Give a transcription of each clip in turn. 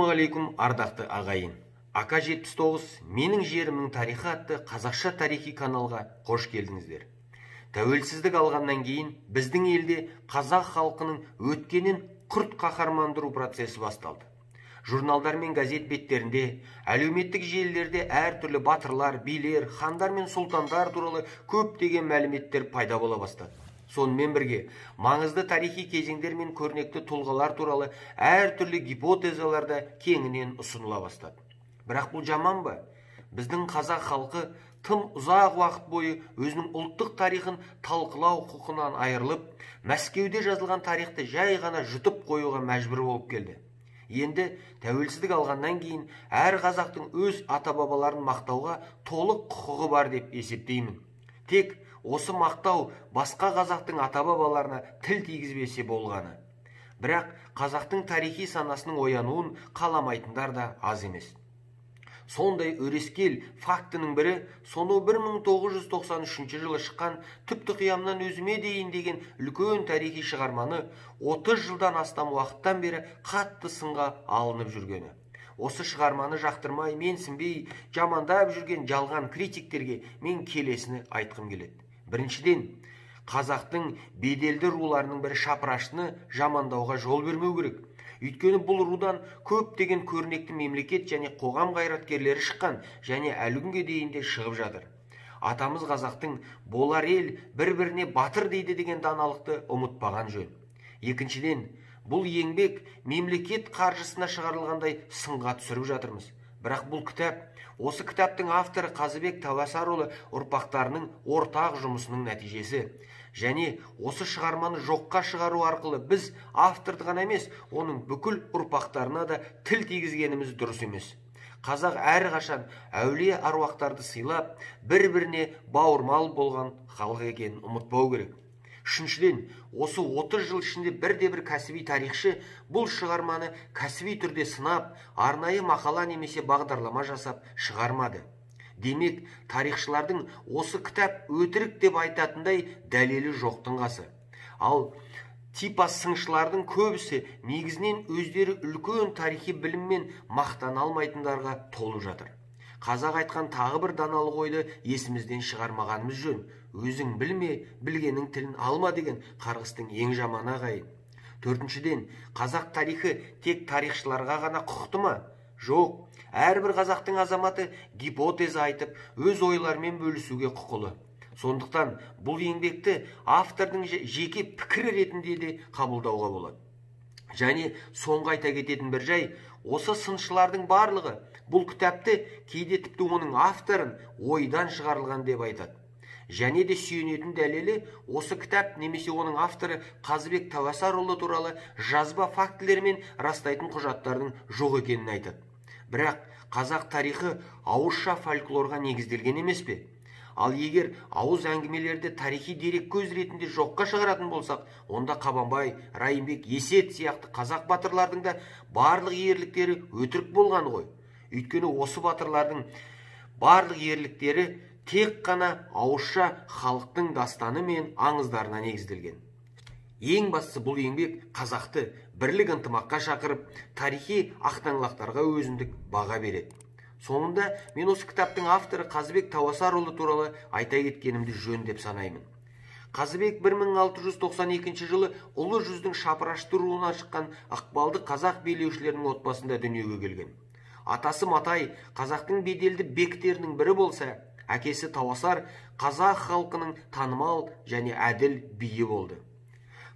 Ассалаумағалейкум, ардақты ағайын. АК-79 менің жерімнің тарихы атты қазақша тарихи каналға қош келдіңіздер. Тәуелсіздік алғаннан кейін біздің елде қазақ халқының өткенін құрт қаһармандыру процесі басталды. Журналдар мен газет беттерінде, әлеуметтік желілерде әртүрлі батырлар, билер, хандар мен сұлтандар туралы көптеген мәліметтер пайда бола бастады. Сонымен бірге маңызды тарихи кезеңдер мен көрнекті тұлғалар туралы әртүрлі гипотезалар да кеңінен ұсыныла бастады. Бірақ бұл жаман ба? Біздің қазақ халқы тым ұзақ уақыт бойы өзінің ұлттық тарихын талқылау құқығынан айырылып, Мәскеуде жазылған тарихты жай ғана жұтып қоюға мәжбүр болып келді. Енді тәуелсіздік алғаннан кейін әр қазақтың өз ата-бабаларын мақтауға толық құқығы бар деп есептеймін. Тек осы мақтау басқа қазақтың ата-бабаларына тіл тигізбесе болғаны. Бірақ қазақтың тарихи санасының оянуын қаламайтындар да аз емес. Сондай өрескел фактінің бірі сонау 1993 жылы шыққан Түпті қиямнан өзіме дейін деген үлкен тарихи шығарманы 30 жылдан астам уақыттан бері қатты сынға алынып жүргені. Осы шығарманы жақтырмай, менсінбей, жамандап жүрген жалған критиктерге мен келесіні айтқым келеді. Біріншіден, қазақтың беделді руларының бірі шапыраштыны жамандауға жол бермеу керек. Өйткені бұл рудан көптеген көрнекті мемлекет және қоғам қайраткерлері шыққан және әлі күнге дейін де шығып жатыр. Атамыз қазақтың болар ел бір-біріне батыр дейді деген даналықты ұмытпаған жөн. Екіншіден, бұл еңбек мемлекет қаржысына шығарылғандай сынға түсіріп жатырмыз. Бірақ бұл кітап, осы кітаптың авторы Қазыбек Тауасарұлы ұрпақтарының ортақ жұмысының нәтижесі. Және осы шығарманы жоққа шығару арқылы біз авторды ғана емес, оның бүкіл ұрпақтарына да тіл тигізгеніміз дұрыс емес. Қазақ әрқашан әулие аруақтарды сыйлап, бір-біріне бауырмал болған халық екенін ұмытпау керек. Үшіншіден, осы 30 жыл ішінде бірде-бір кәсіби тарихшы бұл шығарманы кәсіби түрде сынап, арнайы мақала немесе бағдарлама жасап шығармады. Демек, тарихшылардың осы кітап өтірік деп айтатындай дәлелі жоқтың қасы. Ал типа сыншылардың көбісі негізінен өздері үлкен тарихи біліммен мақтана алмайтындарға толып жатыр. Қазақ айтқан тағы бір даналық ойды есімізден шығармағанымыз жөн. Өзің білме, білгенің тілін алма деген қарғыстың ең жаманы ағайын. Төртіншіден, қазақ тарихы тек тарихшыларға ғана құқты ма? Жоқ, әрбір қазақтың азаматы гипотеза айтып, өз ойларымен бөлісуге құқылы. Сондықтан бұл еңбекті автордың жеке пікірі ретінде де қабылдауға болады. Және соңғы айта кететін бір жай, осы сыншылардың барлығы бұл кітапты кейде тіпті оның авторын ойдан шығарылған деп айтады. Және де сүйенетін дәлелі осы кітап немесе оның авторы Қазыбек Тауасарұлы туралы жазба фактілермен растайтын құжаттардың жоқ екенін айтады. Бірақ қазақ тарихы ауызша фольклорға негізделген емес пе? Ал егер ауыз әңгімелерді тарихи дерек көз ретінде жоққа шығаратын болсақ, онда Қабанбай, Райымбек, Есет сияқты қазақ батырлардың да барлық ерліктері өтірік болған ғой. Өйткені осы батырлардың барлық ерліктері тек қана ауызша халықтың дастаны мен аңыздарына негізделген. Ең бастысы бұл еңбек қазақты бірлік ынтымаққа шақырып, тарихи ақтаңлақтарға өзіндік баға береді. Соңында мен осы кітаптың авторы Қазыбек Тауасарұлы туралы айта кеткенімді жөн деп санаймын. Қазыбек 1692 жылы Ұлы жүздің шапырашты руынан шыққан ықпалды қазақ билеушілерінің отбасында дүниеге келген. Атасы Матай қазақтың беделді бектерінің бірі болса, әкесі Тауасар қазақ халқының танымал және әділ биі болды.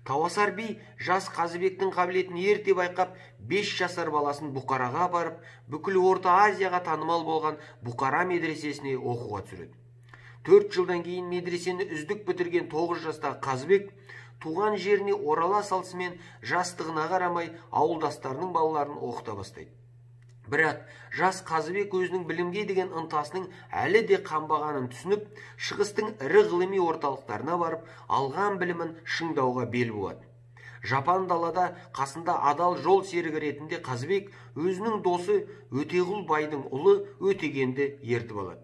Тауасар би жас Қазыбектің қабілетін ерте байқап, 5 жасар баласын Бұқараға апарып, бүкіл Орта Азияға танымал болған Бұқара медресесіне оқуға түсіреді. 4 жылдан кейін медресені үздік бітірген 9 жастағы Қазыбек туған жеріне орала салысымен жастығына қарамай ауылдастарының балаларын оқыта бастайды. Бірақ жас Қазыбек өзінің білімге деген ынтасының әлі де қанбағанын түсініп, шығыстың ірі ғылыми орталықтарына барып, алған білімін шыңдауға бел буады. Жапан далада қасында адал жол серігі ретінде Қазыбек өзінің досы Өтеғұл байдың ұлы Өтегенді ертіп алады.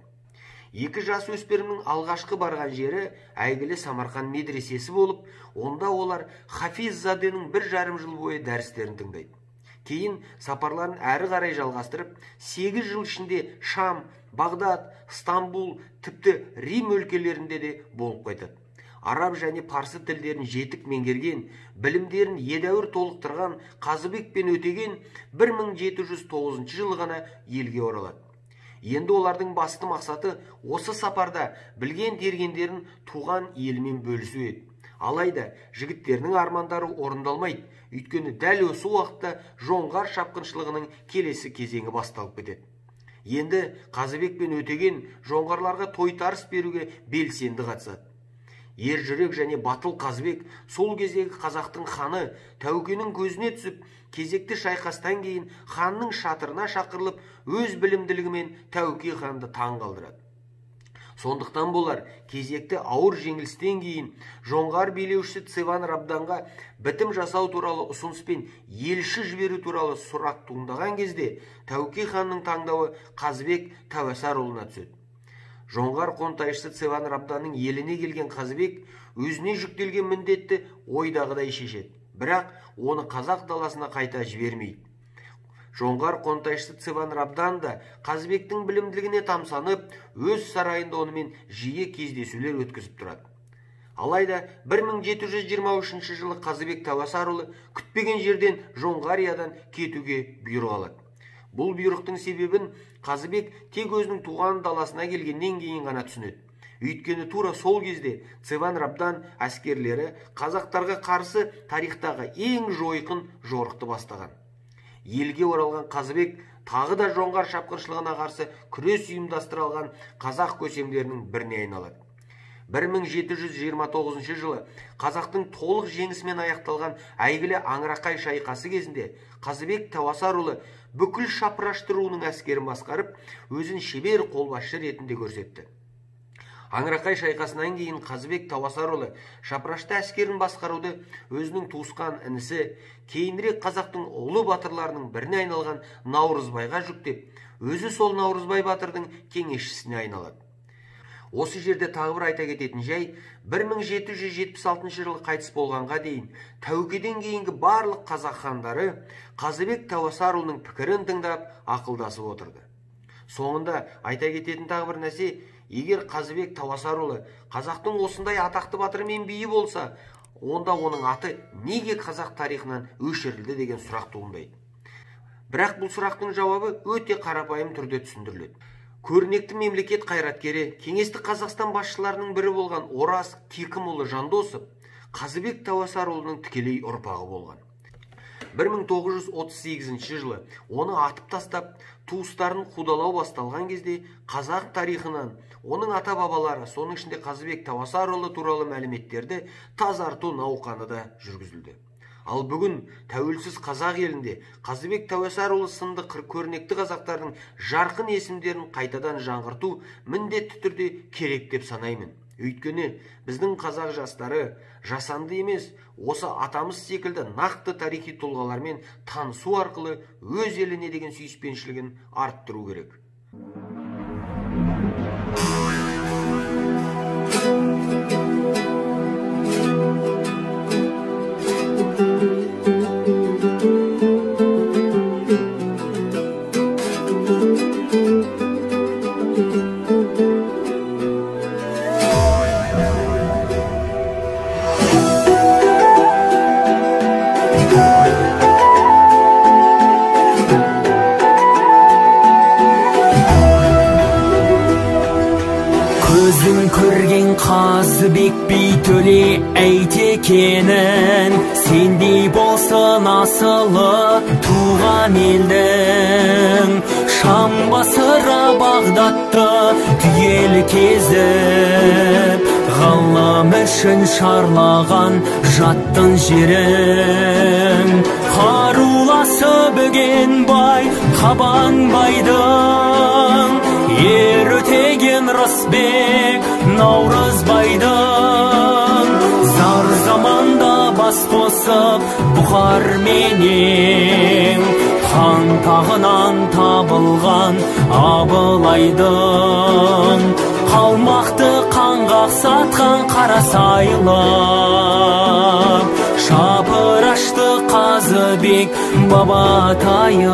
Екі жас өспірімнің алғашқы барған жері әйгілі Самарқан медресесі болып, онда олар Хафиззаденің 1,5 жыл бойы дәрістерін тыңдайды. Кейін сапарларын әрі қарай жалғастырып, 8 жыл ішінде Шам, Бағдат, Стамбул, тіпті Рим өлкелерінде де болып қайтады. Араб және парсы тілдерін жетік меңгерген, білімдерін едәуір толықтырған Қазыбек пен Өтеген 1709 жылы ғана елге оралады. Енді олардың басты мақсаты осы сапарда білген тергендерін туған елімен бөлісу еді. Алайда жігіттердің армандары орындалмайды, өйткені дәл осы уақытта жоңғар шапқыншылығының келесі кезеңі басталып кетеді. Енді Қазыбек пен Өтеген жоңғарларға тойтарыс беруге белсенді қатысады. Ер жүрек және батыл Қазыбек сол кездегі қазақтың ханы Тәукенің көзіне түсіп, кезекті шайқастан кейін ханның шатырына шақырылып, өз білімділігімен Тәуке ханды таң қалдырады. Сондықтан болар, кезекті ауыр жеңілістен кейін жоңғар билеушісі Цеван Рабданға бітім жасау туралы ұсыныспен елші жіберу туралы сұрақ туындаған кезде Тәуке ханның таңдауы Қазыбек Тәуәсарұлына түседі. Жоңғар қонтайшысы Цеван Рабданның еліне келген Қазыбек өзіне жүктелген міндетті ойдағыдай шешеді, бірақ оны қазақ даласына қайта жібермейді. Жоңғар қонтайшысы Цеван Рабдан да Қазыбектің білімділігіне тамсанып, өз сарайында онымен жиі кездесулер өткізіп тұрады. Алайда 1723 жылы Қазыбек Тәуәсарұлы күтпеген жерден Жоңғариядан кетуге бұйрық алады. Бұл бұйрықтың себебін Қазыбек тек өзінің туған даласына келгеннен кейін ғана түсінеді. Өйткені тура сол кезде Цеван Рабдан әскерлері қазақтарға қарсы тарихтағы ең жойқын жорықты бастаған. Елге оралған Қазыбек тағы да жоңғар шапқыншылығына қарсы күрес ұйымдастыра алған қазақ көсемдерінің біріне айналады. 1729 жылы қазақтың толық жеңісімен аяқталған әйгілі Аңырақай шайқасы кезінде Қазыбек Тәуәсарұлы бүкіл шапырашты руының әскерін басқарып, өзін шебер қолбасшы ретінде көрсетті. Аңырақай шайқасынан кейін Қазыбек Тәуәсарұлы шапырашты әскерін басқаруды өзінің туысқан інісі, кейінірек қазақтың ұлы батырларының біріне айналған Наурызбайға жүктеп, өзі сол Наурызбай батырдың кеңесшісіне айналады. Осы жерде тағы бір айта кететін жай, 1776 жылы қайтыс болғанға дейін Тәукеден кейінгі барлық қазақ хандары Қазыбек Тәуәсарұлының пікірін тыңдап, ақылдасып отырды. Соңында айта кететін тағы бір нәрсе, егер Қазыбек Тәуәсарұлы қазақтың осындай атақты батыры мен биі болса, онда оның аты неге қазақ тарихынан өшірілді деген сұрақ туындайды. Бірақ бұл сұрақтың жауабы өте қарапайым түрде түсіндіріледі. Көрнекті мемлекет қайраткері, кеңестік Қазақстан басшыларының бірі болған Ораз Кекімұлы Жандосов Қазыбек Тәуәсарұлының тікелей ұрпағы болған. 1938 жылы оны атып тастап, туыстарын қудалау басталған кезде қазақ тарихынан оның ата-бабалары, соның ішінде Қазыбек Тәуәсарұлы туралы мәліметтерді тазарту науқаны да жүргізілді. Ал бүгін тәуелсіз қазақ елінде Қазыбек Тәуәсарұлы сынды көрнекті қазақтардың жарқын есімдерін қайтадан жаңғырту міндетті түрде керек деп санаймын. Өйткені біздің қазақ жастары жасанды емес, осы атамыз секілді нақты тарихи тұлғалармен танысу арқылы өз еліне деген сүйіспеншілігін арттыру керек. Қазыбек би Төле Әйтекенің, сендей болсын асылы туған елдің. Шам басыра Бағдатты түгел кезіп, ғылым үшін шарлаған жаттың жерің. Қаруласы Бөгенбай Қабанбайдың, ер Өтеген Рысбек Наурызбайдың. Зар заманда бас қосып Бұхар менен, хан тағынан табылған Абылайдың. Қалмақты қанға сатқан Қарасайлап, шапырашты Қазыбек Бабатайым.